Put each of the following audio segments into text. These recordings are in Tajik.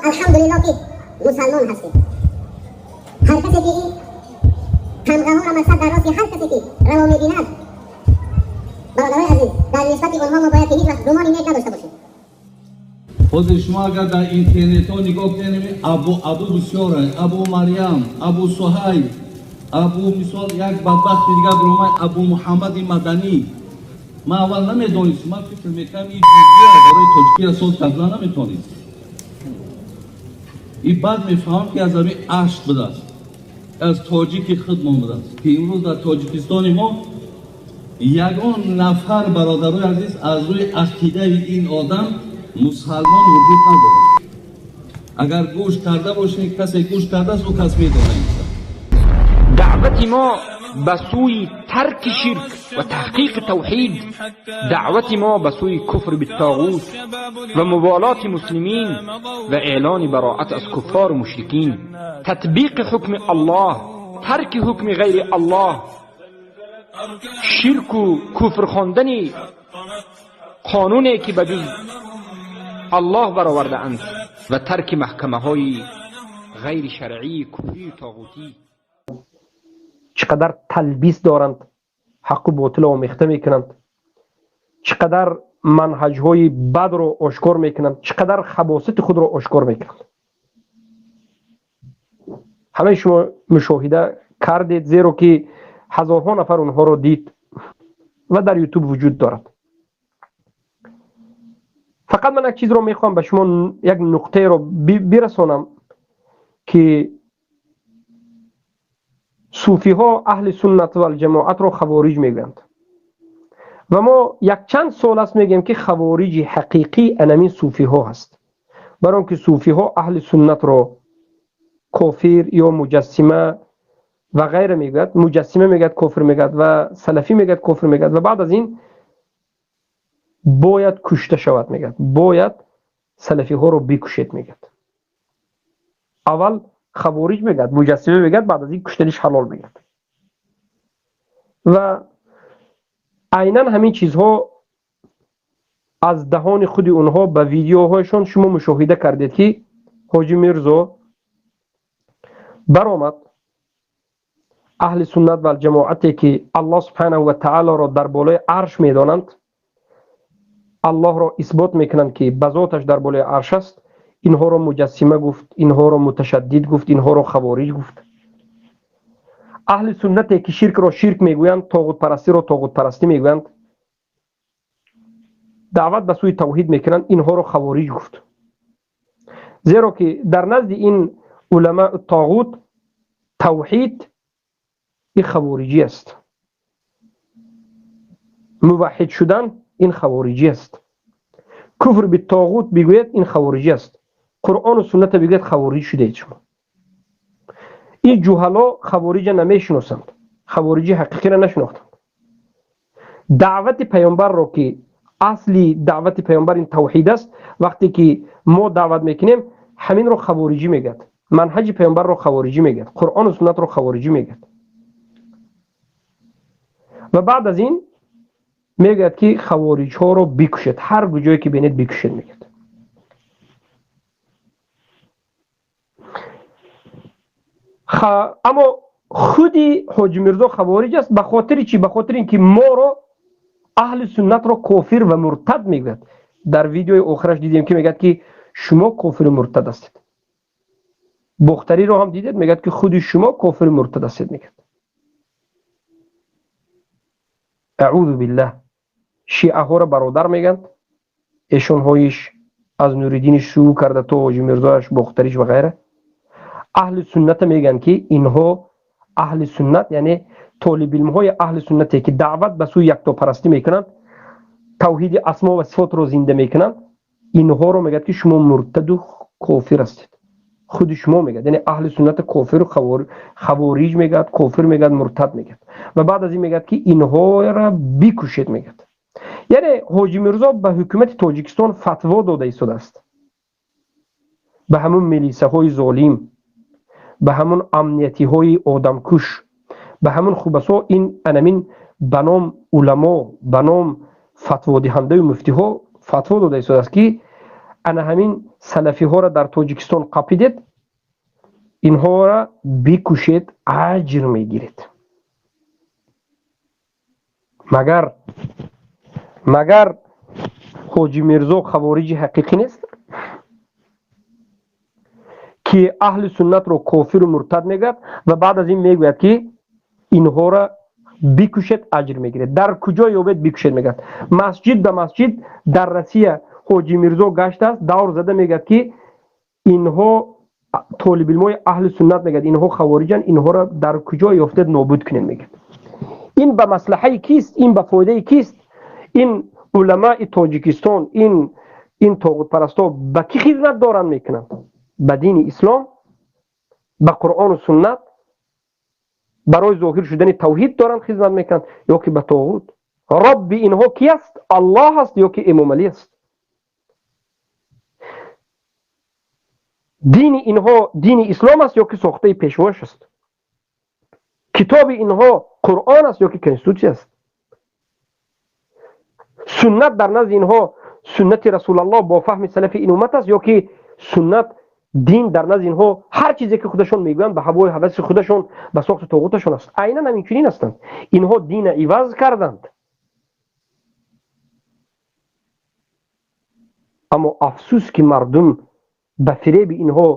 Алҳамдулиллоҳ, ки мусалмон ҳастем. Ҳар касе ки ин тамғаҳоро, мақсад, дар рости ҳар касе ки раво мебинад, бародарои азиз, дар нисбати онҳо мо бояд ки ҳеҷ вақт гумони нек надошта бошем. Ҳозир шумо агар дар интернетҳо нигоҳ кунем, Абу, Абу бисёра, Абу Марьям, Абу Суҳайб, Абу, мисол, як бадбахти дигар биромад, Абу Муҳаммади Маданӣ. Ман аввал намедонистам, ман фикр мекардам, ин ҷузъия барои тоҷикиро соз кардан наметонист. И баъд мефаҳмам, ки аз ҳамин ашт будааст, аз тоҷики худмон будааст, ки имрӯз дар Тоҷикистони мо ягон нафар, бародарои азиз, аз рӯи ақидаи ин одам мусалмон вуҷуд надорад. Агар гӯш карда бошед, касе гӯш кардааст, ӯ кас медонад. Даъвати мо ба сӯи тарки ширк ва таҳқиқи тавҳид, даъвати мо ба сӯи куфр биттоғут ва муволоти муслимин ва эълони бароат аз куффору мушрикин, татбиқи ҳукми Аллоҳ, тарки ҳукми ғайри Аллоҳ, ширку куфр хондани қонуне, ки ба ҷуз Аллоҳ баровардаанд, ва тарки маҳкамаҳои ғайри шаръии куфрию тоғутӣ. Чӣ қадар талбис доранд, ҳаққу ботил омехта мекунанд, чӣ қадар манҳаҷҳои бадро ошкор мекунанд, чӣ қадар хабосати худро ошкор мекунанд, ҳамаи шумо мушоҳида кардед, зеро ки ҳазорҳо нафар онҳоро дид ва дар Ютуб вуҷуд дорад. Фақат ман як чизро мехоҳам ба шумо, як нуқтаеро бирасонам, ки сӯфиҳо аҳли суннат валҷамоатро хавориҷ мегӯянд ва мо якчанд сол аст мегӯем, ки хавориҷи ҳақиқӣ анамин сӯфиҳо ҳаст, бар он ки сӯфиҳо аҳли суннатро кофир ё муҷассима ва ғайра мегӯяд, муҷассима мегӯяд, кофир мегӯяд ва салафӣ мегӯяд, кофир мегӯяд ва баъд аз ин бояд кушта шавад мегӯяд, бояд салафиҳоро бикушед мегӯяд. Аввал хавориҷ мегӯяд, муҷассима мегӯяд, баъд аз ин куштаниш ҳалол мегӯяд. Ва айнан ҳамин чизҳо аз даҳони худи онҳо ба видеоҳояшон шумо мушоҳида кардед, ки Ҳоҷи Мирзо баромад, аҳли суннат валҷамоате, ки Аллоҳ субҳанаҳу ва таолоро дар болои арш медонанд, Аллоҳро исбот мекунанд, ки ба зоташ дар болои арш аст, инҳоро муҷассима гуфт, инҳоро муташаддид гуфт, инҳоро хавориҷ гуфт. Аҳли суннате, ки ширкро ширк мегӯянд, тоғутпарастиро тоғутпарастӣ мегӯянд, даъват ба сӯи тавҳид мекунанд, инҳоро хавориҷ гуфт, зеро ки дар назди ин уламаи тоғут тавҳид ин хавориҷӣ аст, муваҳҳид шудан ин хавориҷӣ аст, куфр биттоғут бигӯяд, ин хавориҷӣ аст, Қуръону сунната бигӯяд, хавориҷ шудаед шумо. Ин ҷуҳало хавориҷа намешиносанд, хавориҷи ҳақиқиро нашинохтанд. Даъвати паёмбарро, ки асли даъвати паёмбар ин тавҳид аст, вақте ки мо даъват мекунем, ҳаминро хавориҷӣ мегӯяд, манҳаҷи паёмбарро хавориҷӣ мегӯяд, Қуръону суннатро хавориҷӣ мегӯяд ва баъд аз ин мегӯяд, ки хавориҷҳоро бикушед, ҳар куҷое ки бинед, бикушед мегӯяд. Аммо худи Ҳоҷи Мирзо хавориҷ аст. Ба хотири чӣ? Ба хотири ин ки моро, аҳли суннатро, кофир ва муртад мегӯяд. Дар видеои охираш дидем, ки мегӯяд, ки шумо кофиру муртад ҳастед. Бохтариро ҳам дидед, мегӯяд, ки худи шумо кофиру муртад ҳастед мегӯяд. Аъузу биллаҳ. Шиаҳоро бародар мегӯянд, эшонҳоиш аз Нуриддини шурӯъ карда то Ҳоҷи Мирзояш, Бохтариш ва ғайра. Аҳли сунната мегӯянд, ки инҳо аҳли суннат, яъне толибилмҳои аҳли суннате, ки даъват ба сӯи яктопарастӣ мекунанд, тавҳиди асмо ва сифотро зинда мекунанд, инҳоро мегӯяд, ки шумо муртаду кофир ҳастед. Худи шумо мегӯяд, яъне аҳли сунната кофиру хавориҷ мегӯяд, кофир мегӯяд, муртад мегӯяд ва баъд аз ин мегӯяд, ки инҳоро бикушед мегӯяд. Яъне Ҳоҷи Мирзо ба ҳукумати Тоҷикистон фатво дода истодааст, ба ҳамун милисаҳои золим, ба ҳамун амниятиҳои одамкуш, ба ҳамун хубасо ин анамин ба ном уламо, ба ном фатводиҳандаю муфтиҳо фатво дода истодааст, ки Ана ҳамин салафиҳоро дар Тоҷикистон қапидед, инҳоро бикушед, аҷр мегиред. Магар Ҳоҷи Мирзо хавориҷи ҳақиқӣ нест, ки аҳли суннатро кофиру муртад мегӯяд ва баъд аз ин мегӯяд, ки инҳоро бикушед, аҷр мегиред. Дар куҷо ёбед, бикушед, мегӯяд. Масҷид ба масҷид дар Россия Ҳоҷи Мирзо гаштааст, давр зада мегӯяд, ки инҳо толибилмои аҳли суннат, мегӯяд, инҳо хавориҷанд, инҳоро дар куҷо ёфтед, нобуд кунед, мегӯяд. Ин ба маслиҳаи кист? Ин ба фоидаи кист? Ин уламаи Тоҷикистон, ин тоғутпарастҳо ба кӣ хизмат доранд мекунанд? Ба дини ислом, ба Қуръону суннат, барои зоҳир шудани тавҳид доранд хизмат мекунанд ё ки ба тоғут? Робби инҳо ки аст? Аллоҳ аст ё ки Эмомалӣ аст? Дини инҳо дини ислом аст ё ки сохтаи пешвош аст? Китоби инҳо Қуръон аст ё ки конститутсия аст? Суннат дар назди инҳо суннати Расулаллоҳ бо фаҳми салафи ин уммат аст ё ки суннат дин дар назди инҳо ҳар чизе ки худашон мегӯянд ба ҳавои ҳаваси худашон, ба сохти тоғуташон аст? Айнан ҳамин чунин ҳастанд. Инҳо дина иваз карданд. Аммо афсӯс, ки мардум ба фиреби инҳо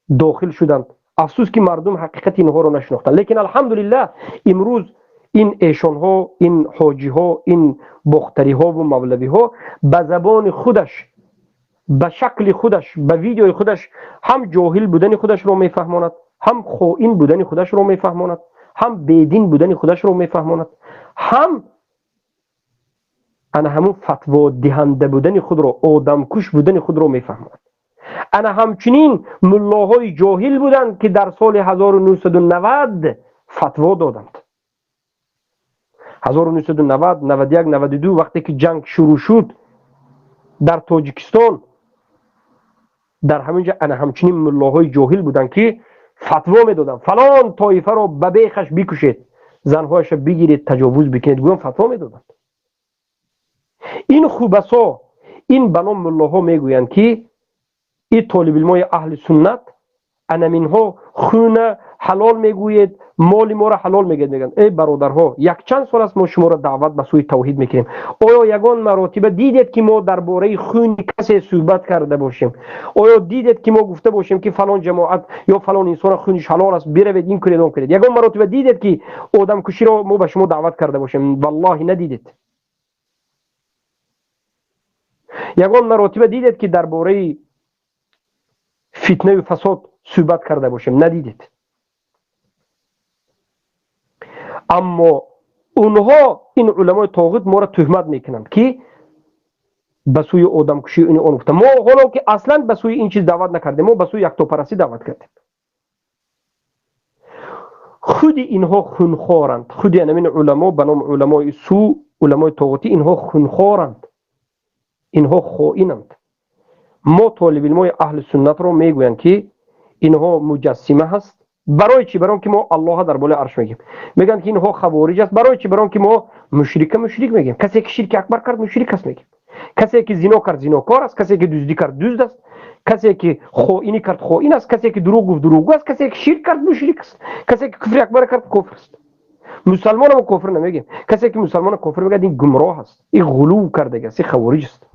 дохил шуданд. Афсӯс, ки мардум ҳақиқати инҳоро нашинохтанд. Лекин алҳамдулиллаҳ, имрӯз ин эшонҳо, ин ҳоҷиҳо, ин бохтариҳову мавлавиҳо ба забони худаш, ба шакли худаш, ба видеои худаш ҳам ҷоҳил будани худашро мефаҳмонад, ҳам хоин будани худашро мефаҳмонад, ҳам бедин будани худашро мефаҳмонад, ҳам ана ҳамун фатводиҳанда будани худро, одамкуш будани худро мефаҳмонад. Ана ҳамчунин муллоҳои ҷоҳил буданд, ки дар соли 1990 фатво доданд. 1990, 91, 92, вақте ки ҷанг шурӯъ шуд дар Тоҷикистон, дар ҳамин ҷо ана ҳамчунин муллоҳои ҷоҳил буданд, ки фатво медоданд: фалон тоифаро ба бехаш бикушед, занҳояшро бигиред, таҷовуз бикунед, гӯям фатво медоданд. Ин хубасо, ин ба ном муллоҳо мегӯянд, ки и толибилмои аҳли суннат анаминҳо хуна ҳалол мегӯед, моли моро ҳалол мегӯед, мегӯянд. Эй бародарҳо, якчанд сол аст мо шуморо даъват ба сӯи тавҳид мекунем. Оё ягон маротиба дидед, ки мо дар бораи хуни касе суҳбат карда бошем? Оё дидед, ки мо гуфта бошем, ки фалон ҷамоат ё фалон инсона хуниш ҳалол аст, биравед, ин кунед, он кунед? Ягон маротиба дидед, ки одамкуширо мо ба шумо даъват карда бошем? Валлоҳи, надидед. Ягон маротиба дидед, ки дар бораи фитнаю фасод суҳбат карда бошем? Надидед. Аммо онҳо, ин уламои тоғут, моро туҳмат мекунанд, ки ба сӯи одамкушӣ ин он гуфта. Мо ҳоло ки аслан ба сӯи ин чиз даъват накардем, мо ба сӯи яктопарастӣ даъват кардем. Худи инҳо хунхоранд. Худи анамин уламо ба номи уламои сӯ, уламои тоғутӣ, инҳо хунхоранд, инҳо хоинанд. Мо толибилмои аҳли суннатро мегӯянд, ки инҳо муҷассима ҳаст. Барои чӣ? Барои ки мо Аллоҳа дар болои арш мегӯем. Мегӯянд, ки инҳо хавориҷ аст. Барои чӣ? Барои ки мо мушрика мушрик мегӯем. Касе ки ширки акбар кард, мушрик аст, мегӯем. Касе ки зино кард, зинокор аст. Касе ки дуздӣ кард, дузд аст. Касе ки хоинӣ кард, хоин аст. Касе ки дурӯғ гуфт, дурӯғгӯ аст. Касе ки ширк кард, мушрик аст. Касе ки куфри акбар кард, кофир аст. Мусалмона мо кофир намегӯем. Касе ки мусалмона кофир мегӯяд, ин гумроҳ аст, ин ғулув кардаги аст, ин хавориҷ аст.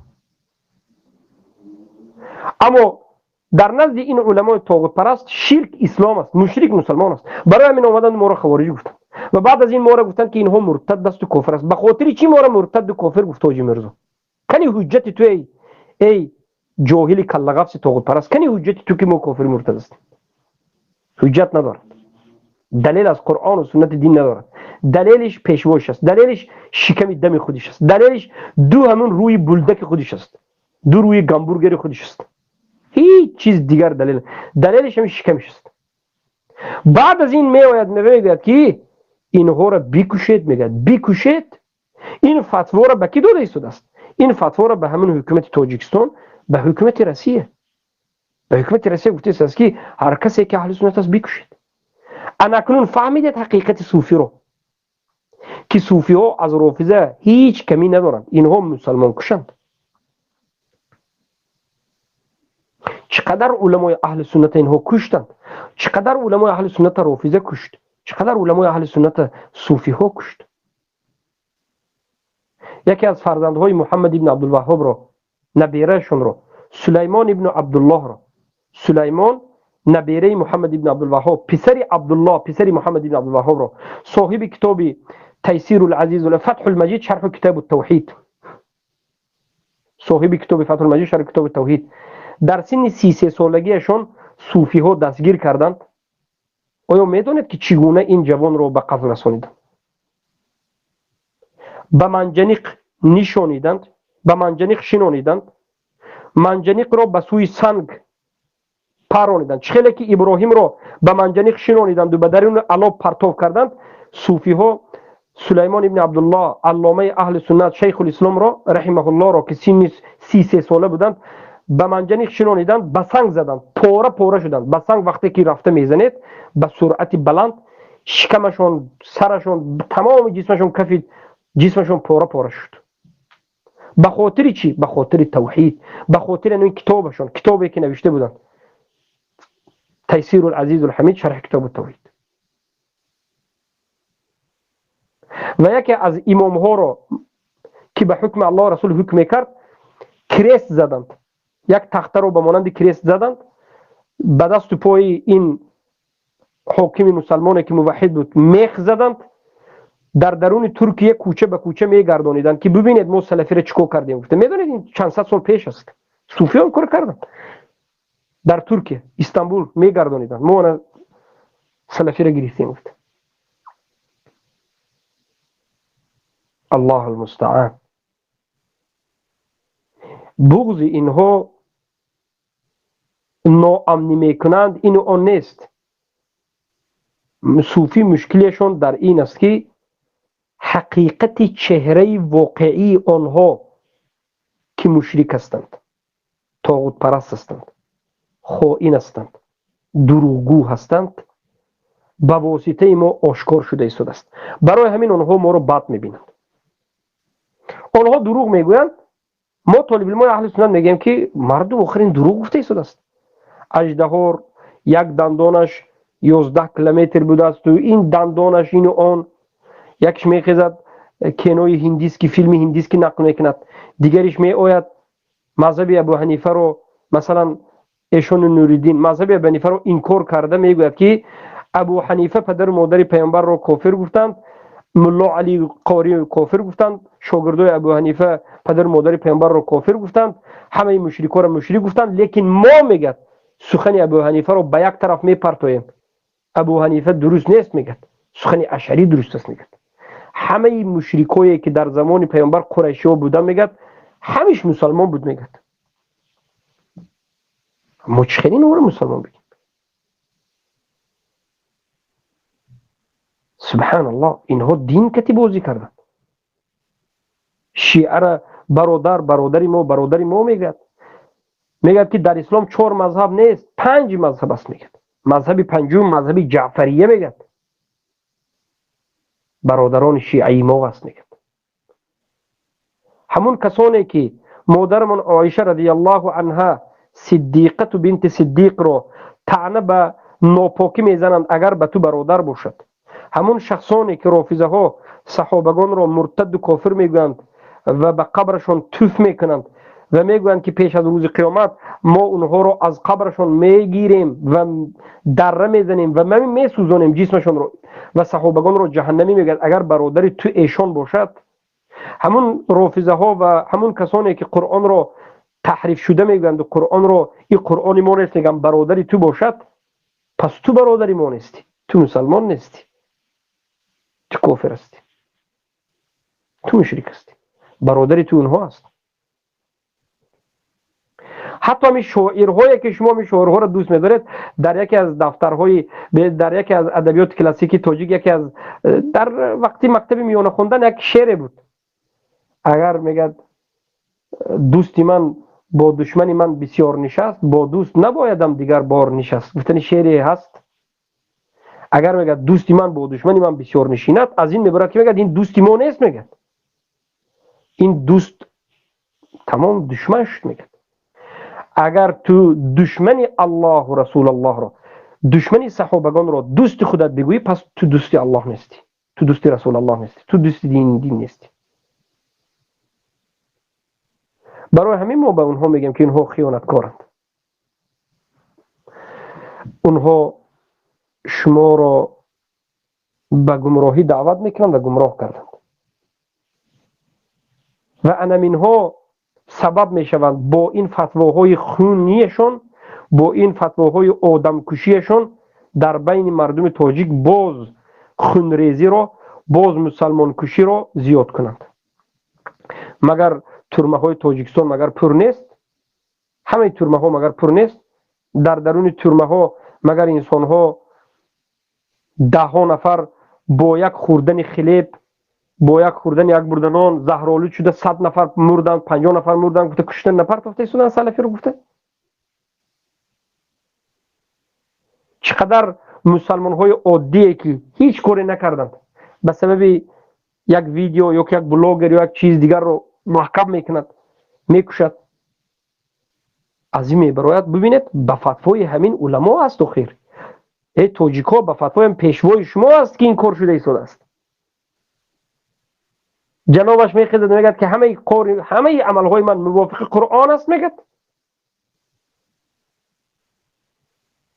Аммо дар назди ин уламои тоғутпараст ширк ислом аст, мушрик мусалмон аст. Барои ҳамин омаданд, моро хавориҷ гуфтанд ва баъд аз ин моро гуфтанд, ки инҳо муртад асту кофир аст. Ба хотири чӣ моро муртаду кофир гуфт Ҳоҷи Мирзо? Кани ҳуҷҷати ту, эй ҷоҳили каллағафси тоғутпараст, кани ҳуҷҷати ту, ки мо кофир муртад ҳастем? Ҳуҷҷат надорад, далел аз Қуръону суннати дин надорад. Далелиш пешвош аст, далелиш шиками дами худиш аст, далелиш ду ҳамун рӯи булдаки худиш аст, ду рӯи гамбургери худиш аст. Ҳеҷ чиз дигар далел, далелиш ҳамин шикамиш аст. Баъд аз ин меояд, мегӯяд, ки инҳоро бикушед, мегӯяд, бикушед. Ин фатворо ба кӣ дода истодааст? Ин фатворо ба ҳамин ҳукумати Тоҷикистон, ба ҳукумати Россия, ба ҳукумати Россия гуфта истодааст, ки ҳар касе ки аҳли суннат аст, бикушед. Анакнун фаҳмидед ҳақиқати суфиро, ки суфиҳо аз рофиза ҳеҷ камӣ надоранд, инҳо мусалмонкушанд. Чӣ қадар уламои аҳли сунната инҳо куштанд, чӣ қадар уламои аҳли сунната рофиза кушт, чӣ қадар уламои аҳли сунната суфиҳо кушт. Яке аз фарзандҳои Муҳаммад ибн Абдулваҳҳобро, набераашонро, Сулаймон ибну Абдуллоҳро, Сулаймон набераи Муҳаммад ибн Абдулваҳҳоб, писари Абдуллоҳ, писари Муҳаммад ибн Абдулваҳҳобро, соҳиби китоби Тайсиру лазиз, Фатҳулмаҷид, шарҳу китобу тавҳид, соҳиби китоби Фатҳулмаҷид, шарҳу китоби тавҳид, дар синни 33 солагиашон суфиҳо дастгир карданд. Оё медонед, ки чӣ гуна ин ҷавонро ба қатл расониданд? Ба манҷаниқ нишониданд, ба манҷаниқ шинониданд, манҷаниқро ба сӯи санг парониданд. Чӣ хеле ки Иброҳимро ба манҷаниқ шинониданду ба даруни алоб партов карданд, суфиҳо Сулаймон ибни Абдуллоҳ, алломаи аҳли суннат, шайхулисломро, раҳимаҳуллоҳро, ки синни 33 сола буданд, ба манҷаниқ шинониданд, ба санг заданд, пора пора шуданд. Ба санг вақте ки рафта мезанед ба суръати баланд, шикамашон, сарашон, тамоми ҷисмашон кафид, ҷисмашон пора пора шуд. Ба хотири чӣ? Ба хотири тавҳид, ба хотири ин китобашон, китобе ки навишта буданд, Тайсиру лазизу лҳамид, шарҳи китобу тавҳид. Ва яке аз имомҳоро, ки ба ҳукми Аллоҳ, расул ҳукм мекард, крест заданд, як тахтаро ба монанди крест заданд ба дасту пои ин ҳокими мусалмоне, ки муваҳҳид буд, мех заданд, дар даруни Туркия кӯча ба кӯча мегардониданд, ки бибинед, мо салафиро чӣ кор кардем, гуфта. Медонед, ин чанд сад сол пеш аст, суфиён кор карданд, дар Туркия, Истанбул мегардониданд, мо ана салафиро гирифтем, гуфта. Аллоҳ алмустаан. Буғзи инҳо ноамнӣ мекунанд, ину он нест. Суфӣ мушкилиашон дар ин аст, ки ҳақиқати чеҳраи воқеии онҳо, ки мушрик ҳастанд, тоғутпараст ҳастанд, хоин ҳастанд, дурӯғгӯ ҳастанд, ба воситаи мо ошкор шуда истодааст. Барои ҳамин онҳо моро бад мебинанд. Онҳо дурӯғ мегӯянд, мо толибилмои аҳли суннат мегӯем, ки мардум охир ин дурӯғ гуфта истодааст, аждаҳор як дандонаш 11 километр будаасту ин дандонаш, ину он. Якиш мехезад, кинои ҳиндиски, филми ҳиндиски нақл мекунад, дигариш меояд, мазҳаби Абу Ҳанифаро, масалан, эшону Нуриддин мазҳаби Абу Ҳанифаро инкор карда мегӯяд, ки Абу Ҳанифа падару модари паёмбарро кофир гуфтанд, Мулло Али Қорӣ кофир гуфтанд, шогирдои Абу Ҳанифа падару модари паёмбарро кофир гуфтанд, ҳамаи мушрикҳоро мушрик гуфтанд, лекин мо, мегӯяд, сухани Абу Ҳанифаро ба як тараф мепартоем, Абу Ҳанифа дуруст нест, мегӯяд, сухани Ашарӣ дуруст аст, мегӯяд, ҳамаи мушрикое, ки дар замони паёмбар қурайшиҳо буданд, мегӯяд, ҳамиш мусалмон буд, мегӯяд. Мо чӣ хеле инро мусалмон бигем? Субҳаналлоҳ, инҳо дин кати бозӣ карданд. Шиара бародар, бародари мо, бародари мо мегӯяд, мегӯяд, ки дар ислом чор мазҳаб нест, панҷ мазҳаб аст, мегӯяд, мазҳаби панҷум мазҳаби ҷаъфария, мегӯяд, бародарони шиаи мо аст, мегӯяд. Ҳамун касоне, ки модарамон Оиша радиаллоҳу анҳа, сиддиқату бинти сиддиқро таъна ба нопокӣ мезананд, агар ба ту бародар бошад, ҳамун шахсоне, ки рофизаҳо саҳобагонро муртаду кофир мегӯянд ва ба қабрашон туф мекунанд ва мегӯянд, ки пеш аз рӯзи қиёмат мо онҳоро аз қабрашон мегирем ва дарра мезанем ва месӯзонем ҷисмашонро ва саҳобагонро ҷаҳаннамӣ мегӯяд, агар бародари ту эшон бошад, ҳамун рофизаҳо ва ҳамун касоне, ки Қуръонро таҳриф шуда мегӯянду Қуръонро и Қуръони мо нест мегӯянд, бародари ту бошад, пас ту бародари мо нестӣ, ту мусалмон нестӣ, ту кофир ҳастӣ, ту мушрик ҳастӣ. Бародари ту онҳо аст. Ҳатто ҳамин шоирҳое, ки шумо ҳамин шоирҳоро дӯст медоред, дар яке аз дафтарҳои, дар яке аз адабиёти классикии тоҷик, яке аз дар вақти мактаби миёна хондан як шере буд: агар, мегӯяд, дӯсти ман бо душмани ман бисёр нишаст, бо дӯст набоядам дигар бор нишаст, гуфтани шере ҳаст. Агар, мегӯяд, дӯсти ман бо душмани ман бисёр нишинад, аз ин мебарад, ки, мегӯяд, ин дӯсти мо нест, мегӯяд, ин дӯст тамом душман шуд, мегӯяд. Агар ту душмани Аллоҳу Расулаллоҳро, душмани саҳобагонро дӯсти худат бигӯӣ, пас ту дӯсти Аллоҳ нестӣ, ту дӯсти Расулаллоҳ нестӣ, ту дӯсти дин нестӣ. Барои ҳамин мо ба онҳо мегӯем, ки инҳо хиёнаткоранд. Онҳо шуморо ба гумроҳӣ даъват мекунанд ва гумроҳ карданд. Ва анаминҳо сабаб мешаванд бо ин фатвоҳои хунияшон, бо ин фатвоҳои одамкушияшон дар байни мардуми тоҷик боз хунрезиро, боз мусалмонкуширо зиёд кунанд. Магар турмаҳои Тоҷикистон магар пур нест? Ҳамаи турмаҳо магар пур нест? Дар даруни турмаҳо магар инсонҳо даҳҳо нафар бо як хӯрдани хлеб, бо як хӯрдани як бурданон заҳролуд шуда 100 нафар мурданд, 50 нафар мурданд, гуфта куштан напартофта истоданд салафиро гуфта? Чӣ қадар мусалмонҳои оддие ки ҳеҷ коре накарданд, ба сабаби як видео ё як блогер ё як чиз дигарро маҳкам мекунад, мекушад. Аз ин мебарояд, бибинед, ба фатвои ҳамин уламо аст охир. Эй тоҷикҳо, ба фатвои пешвои шумо аст ки ин кор шуда истодааст. Ҷанобаш мехезад, мегӯяд ки ҳамаи кор, ҳамаи амалҳои ман мувофиқи Қуръон аст, мегӯяд.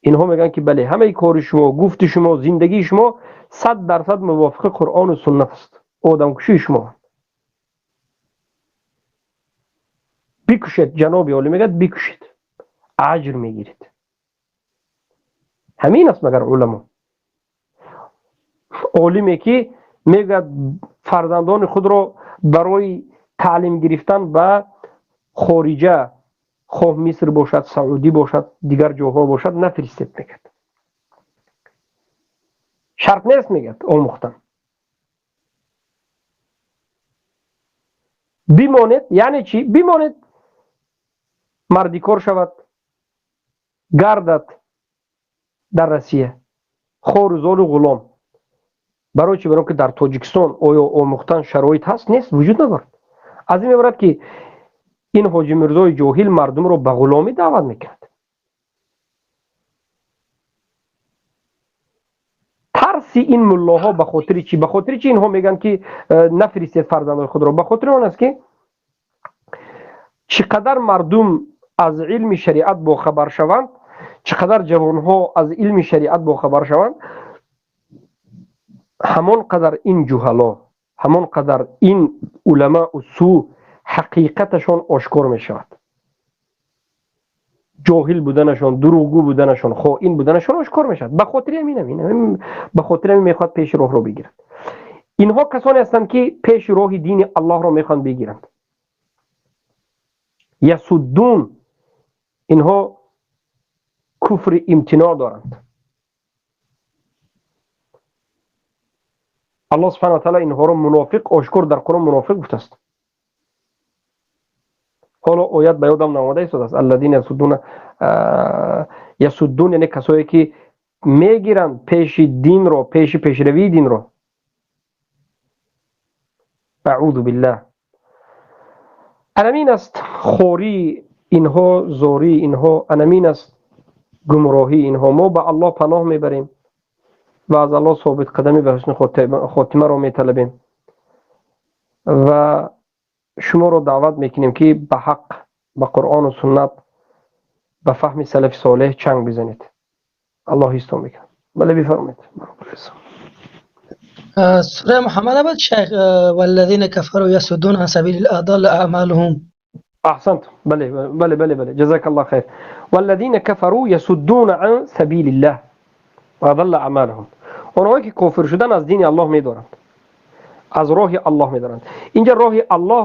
Инҳо мегӯянд ки бале, ҳамаи кори шумо, гуфти шумо, зиндагии шумо 100% мувофиқи Қуръону суннат аст. Одамкушии шумо. Бикушед, ҷаноби олӣ мегӯяд, бикушед, аҷр мегиред. Ҳамин аст магар уламо. Олиме ки мегӯяд фарзандони худро барои таълим гирифтан ба хориҷа, хоҳ Миср бошад, Саудӣ бошад, дигар ҷоҳо бошад, нафиристед, мегӯяд. Шарт нест, мегӯяд, омӯхтан. Бимонед, яъне чӣ? Бимонед, мардикор шавад, гардад дар Россия, хору зору ғулом. Барои чӣ? Барои ки дар Тоҷикистон оё омӯхтан шароит ҳаст? Нест, вуҷуд надорад. Аз ин мебарад ки ин Ҳоҷи Мирзои ҷоҳил мардумро ба ғуломӣ даъват мекунад. Тарси ин муллоҳо ба хотири чӣ? Ба хотири чӣ инҳо мегӯянд ки нафиристед фарзандои худро? Ба хотири он аст ки чӣ қадар мардум аз илми шариат бохабар шаванд, чӣ қадар ҷавонҳо аз илми шариат бохабар шаванд, ҳамон қадар ин ҷуҳало, ҳамон қадар ин уламаи су ҳақиқаташон ошкор мешавад. Ҷоҳил буданашон, дурӯғгӯ буданашон, хоин буданашон ошкор мешавад. Ба хотири ҳамин, ба хотири ҳамин мехоҳад пеши роҳро бигирад. Инҳо касоне ҳастанд ки пеши роҳи дини Аллоҳро мехоҳанд бигиранд. Ясуддун, инҳо куфри имтиноъ доранд. Аллоҳ субҳанаҳу ва таъала инҳоро мунофиқ ошкор дар Қуръон мунофиқ гуфтааст. Ҳоло оят ба ёдам наомада истодааст. Аллазина ясуддуна, ясуддун яъне касое ки мегиранд пеши динро, пеши пешравии динро. Аъузу биллаҳ. Анамин аст хории инҳо, зории инҳо, анамин аст гумроҳии инҳо. Мо ба Аллоҳ паноҳ мебарем ва аз Аллоҳ собитқадамӣ ба ҳусни хотимаро металабем ва шуморо даъват мекунем ки ба ҳақ, ба Қуръону суннат, ба фаҳми салафи солеҳ чанг бизанед. Аллоҳ ҳистон мекунад. Бале, бифармоед. سورة محمد أبد شيخ والذين كفروا يصدون عن سبيل الله أضل أعمالهم. أحسنت، بله بله بله بله، جزاك الله خير. والذين كفروا يصدون عن سبيل الله وأضل أعمالهم. اونهایی که کافر شدن از دین الله میدارند، از راه الله میدارند. اینجا راه الله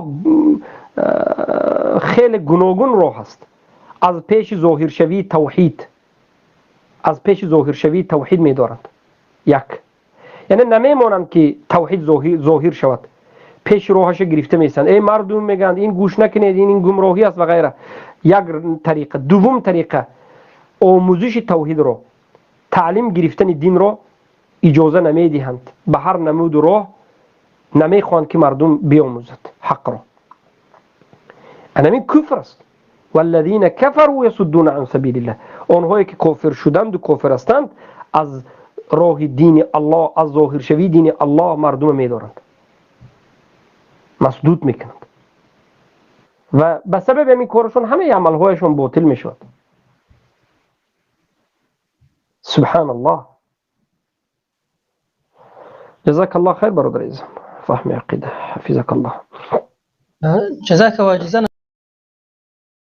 خیلی گوناگون راه است. از پیش ظاهرشوی توحید، از پیش ظاهرشوی توحید میدارند. یک، یعنی نمیمانند که توحید ظاهر شود، پیش راهش گرفته میسند. ای مردم میگند این گوش نکنید، این گمراهی است و غیره. یک طریقه. دوم طریقه آموزش توحید رو، تعلیم گرفتن دین رو اجازه نمیدهند. به هر نمود راه نمیخواهند که مردم بیاموزد حق را. این کفر است. والذین کفروا یصدون عن سبیل الله. آنهایی که کافر شدند و کافر هستند از راه دین الله، از ظاهر شوی دین الله مردم میدارند، مسدود میکنند و به سبب همین کارشون همه عملهایشون باطل میشود. سبحان الله. جزاک الله خیر برادر عزیزم، فهم عقیده، حفظک الله. جزاک و جزانا.